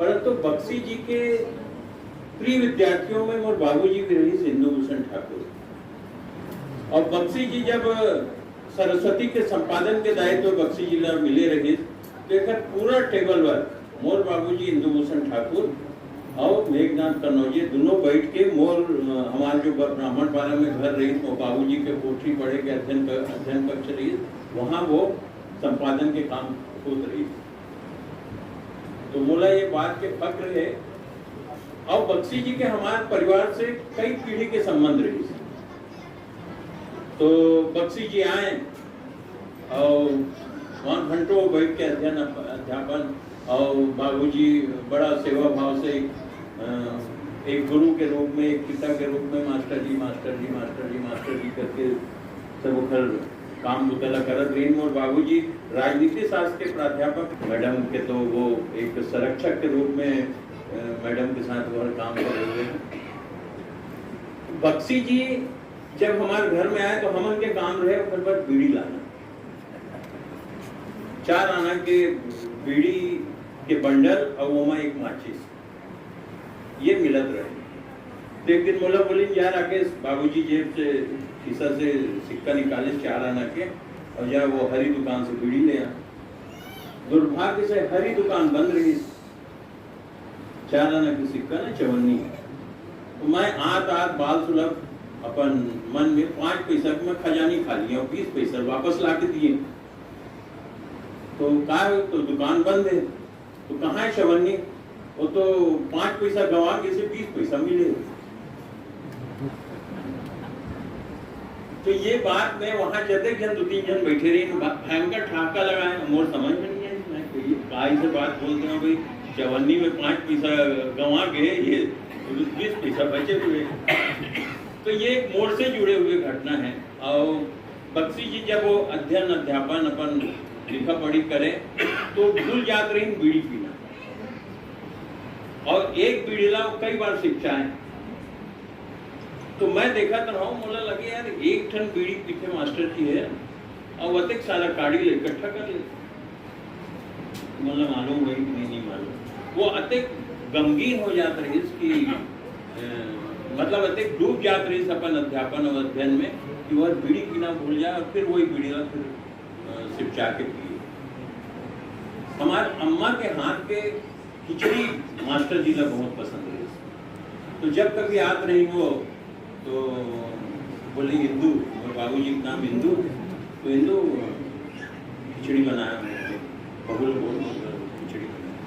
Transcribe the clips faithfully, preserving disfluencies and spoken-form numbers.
परंतु बक्सी जी के प्रिय विद्यार्थियों में मोर बाबूजी भी रहिस इंदु भूषण ठाकुर। और बक्सी जी जब सरस्वती के संपादन के दायित्व बक्सी जी ला मिले रहिस, तो एकर पूरा टेबल वर्क मोर बाबूजी इंदु भूषण ठाकुर और मेघनाथ कन्नौजे दोनों बैठ के मोर, अ, हमार जो ब-, ब्राह्मण पारा में घर रहिस, वो बाबूजी के कोठरी पड़े के अध्ययन क-, अध्ययन कक्ष रहिस, वहाँ वो संपादन के काम होत रहिस। तो मोला ये बात के फक्र है। और बक्सी जी के हमारे परिवार से कई पीढ़ी के संबंध रहिस। तो बक्सी जी आए और वहाँ घंटों बैठ के अध्ययन, अध्यापन, और बाबूजी बड़ा सेवा भाव से, अ, एक गुरु के रूप में, एक पिता के रूप में, "मास्टर जी, मास्टर जी, मास्टर जी, मास्टर जी" करके सब ओकर काम बुता ला करत रहिन। और बाबूजी राजनीति शास्त्र के प्राध्यापक, मैडम के तो वो एक संरक्षक के रूप में, अ, मैडम के साथ वो काम करे हुए हैं। बक्सी जी जब हमारे घर में आए तो हमन के काम रहे ओकर बर बीड़ी लाना, चार आना के बीड़ी के बंडल और ओमा एक माचिस, ये मिलत रहे। तो एक दिन मोला बोलिन, "जा राकेश, बाबूजी जेब से, खिस्सा से सिक्का निकाले चार आना के, और जा वो हरी दुकान से बीड़ी ले आ।" दुर्भाग्य से हरी दुकान बंद रहिस, चार आना के सिक्का ना चवन्नी। तो मैं आत आत बाल सुलभ अपन मन में पाँच पैसा के मैं खजानी खा लिया, बीस पैसा वापस ला के दिए। तो का, तो दुकान बंद है, तो कहाँ है चवन्नी? वो तो पाँच पैसा गवा के से बीस पैसा मिले। तो ये बात मैं वहाँ जतेक जन, दो तीन जन बैठे रहे, भयंकर ठहाका लगाए, मोर समझ में नहीं आई। मैं कहिए, "का इसे बात बोलते हो भाई, चवन्नी में पाँच पैसा गवा गए, ये बीस पैसा बचे हुए।" तो ये एक मोर से जुड़े हुए घटना है। और बक्सी जी जब वो अध्ययन अध्यापन अपन लिखा पढ़ी करे, तो भूल जात रही बीड़ी पीना, और एक बीड़ी ला कई बार सिपचाए। तो मैं देखा तो हूँ, मोला लगे, "यार, एक ठन बीड़ी पीथे मास्टर जी है, और अतेक सारा काड़ी ले इकट्ठा कर ले।" मोला मालूम होही कि नहीं, नहीं मालूम। वो अतेक गमगीन हो जात रहिस कि, अ, मतलब, अतेक डूब जात रहिस अपन अध्यापन और अध्ययन में कि वह बीड़ी पीना भूल जाए और फिर वही बीड़ी ला फिर, अ, सिपचा के पिए। हमार अम्मा के हाथ के खिचड़ी मास्टर जी ला बहुत पसंद रहिस। तो जब कभी आत रही वो, तो बोले, "इंदु", मोर बाबूजी के नाम इंदु, तो "इंदु, खिचड़ी बनाया है, बहू ला बोल, खिचड़ी बनाया।"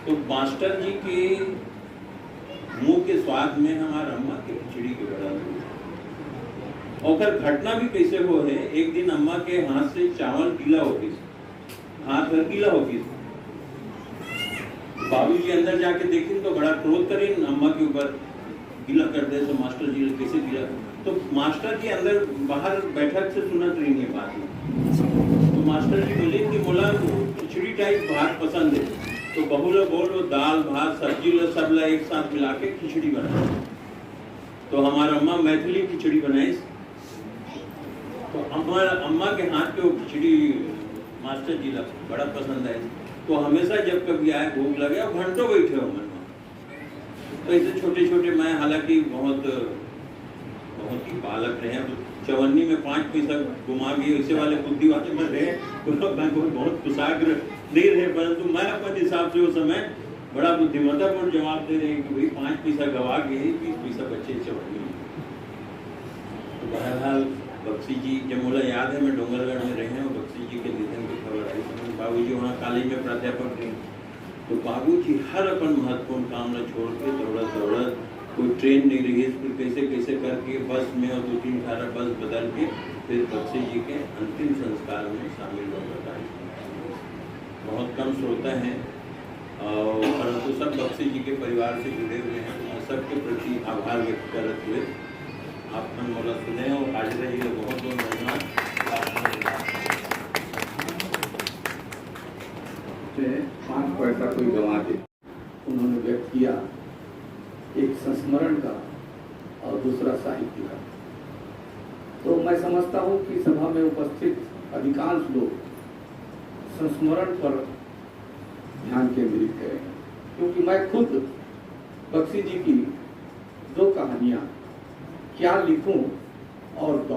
तो मास्टर जी के मुंह के स्वाद में हमार अम्मा के खिचड़ी के बड़ा मीठ। ओकर घटना भी कैसे हो है, एक दिन अम्मा के हाथ से चावल गीला हो गइस, हाथ हर गीला हो गइस। बाबूजी अंदर जाके देखिन तो बड़ा क्रोध करिन अम्मा के ऊपर, "गीला कर दे तो मास्टर जी, कैसे गीला?" तो मास्टर जी अंदर बाहर बैठक से सुनत रहिन ये बात में। तो मास्टर जी बोलिन कि "मोला खिचड़ी टाइप भात पसंद है, तो बहू ला बोल, वो दाल, भात, सब्जी ला, सब ला एक साथ मिला के खिचड़ी बना।" तो हमार अम्मा मैथिली खिचड़ी बनाइस। तो अम्मा, अम्मा के हाथ के वो खिचड़ी मास्टर जी ला बड़ा पसंद आइस। तो हमेशा जब कभी आए, भूख लगे, और घंटों बैठे हो मन में। तो ऐसे छोटे छोटे, मैं हालांकि बहुत, बहुत ही बालक रहे, अब चवन्नी में पाँच पैसा घुमा गए, ऐसे वाले बुद्धि वाले में रहे, तो मैं बहुत, बहुत कुशाग्र नहीं रहे, परंतु मैं अपन हिसाब से उस समय बड़ा बुद्धिमत्तापूर्ण जवाब दे रहे कि भाई, पाँच पैसा गवा गए, बीस पैसा बचे चवन्नी में। तो बहरहाल, बक्सी जी, जब मोला याद है, मैं डोंगरगढ़ में रहे और बक्सी जी के निधन की खबर आई, तो मेरे बाबूजी वहाँ कॉलेज में प्राध्यापक थे। तो बाबूजी हर अपन महत्वपूर्ण काम ला छोड़ के दौड़त दौड़त, कोई ट्रेन नहीं रही, फिर कैसे कैसे करके बस में और दो तीन सारा बस बदल के फिर बक्सी जी के अंतिम संस्कार में शामिल होकर आए। बहुत कम श्रोता हैं और परंतु सब बक्सी जी के परिवार से जुड़े हुए हैं, तो मैं सबके प्रति आभार व्यक्त करते हुए आप मन मोला सुने और हाजिर रहिए। बहुत बहुत धन्यवाद। से पाँच पैसा कोई गंवा दे। उन्होंने व्यक्त किया एक संस्मरण का और दूसरा साहित्य का। तो मैं समझता हूँ कि सभा में उपस्थित अधिकांश लोग संस्मरण पर ध्यान केंद्रित करें, क्योंकि मैं खुद बख्शी जी की दो कहानियां क्या लिखूं और